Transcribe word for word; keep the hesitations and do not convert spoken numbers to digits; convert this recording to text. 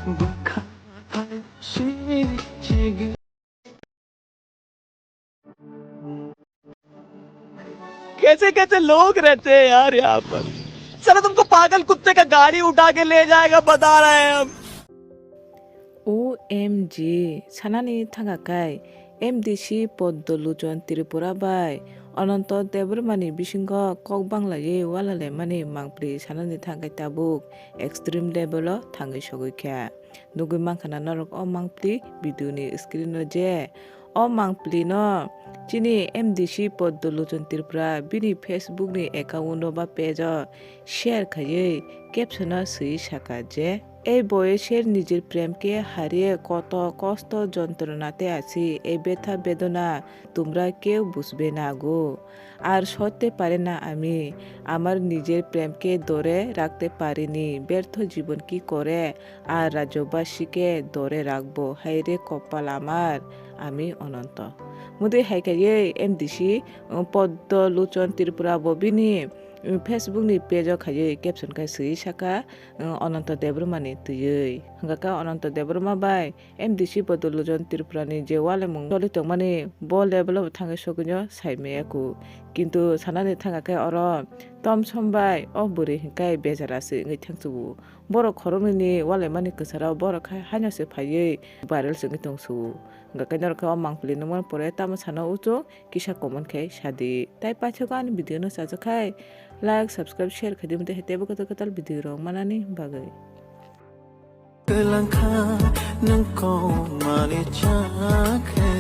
कैसे कैसे लोग रहते हैं यार यहाँ पर। साला तुमको पागल कुत्ते का गाड़ी उठा के ले जाएगा, बता रहे हैं हम। O M G, sanani thangkha khai M D C Poddo Lochon Tripura bai Ananto Debbarmani bisingo kok banglawi walalaimani mangpli sanani thangkha tabuk extreme level o thangwi sogwi kha. Nugwi mankha na norok o mangpli video ni screen o je. O mangpli no chini M D C Poddo Lochon Tripura bini Facebook ni account o ba page o share khaiwi caption o swi saka je, "এই বয়সের নিজের প্রেমকে হারিয়ে কত কষ্ট যন্ত্রণাতে আছি, এই ব্যথা বেদনা তোমরা কেউ বুঝবে না গো।" আর সইতে পারে না আমি, আমার নিজের প্রেমকে ধরে রাখতে পারিনি। ব্যর্থ জীবন কি করে আর রাজ্যবাসীকে ধরে রাখবো? হায় রে কপাল আমার, আমি অনন্ত। Mudi hai kaiye M D C, uh, Poddo Lochon Tripura bo bini, uh, Facebook ni page o khaiye caption khai swi saka, uh, Ananto Debbarma ni twiwi. Hwnkha khe Ananto Debbarma bai M D C Poddo Lochon Tripura ni je walemung choli tongmani bo level o thangwi sogwino sai maya ku. Kintu sanani thangkha khe oro tom som bai o bwrwi hwnkhe bejara se wngwi thangsugo. Borok khoroknwi ni walaimani kwcharo borok hai haino se phaiwi viral se wngwi tongsugo. Hwnkha khe norok khe o mangpili nukmani pore tamo sana uchu kisa comment khe sadi. Tai paithago ani video no chajak khai like, subscribe, share khaidi mate hai teibo kwtal kwtal video rok manani bagwi. Kwlangkha nwng kok mali chakhe.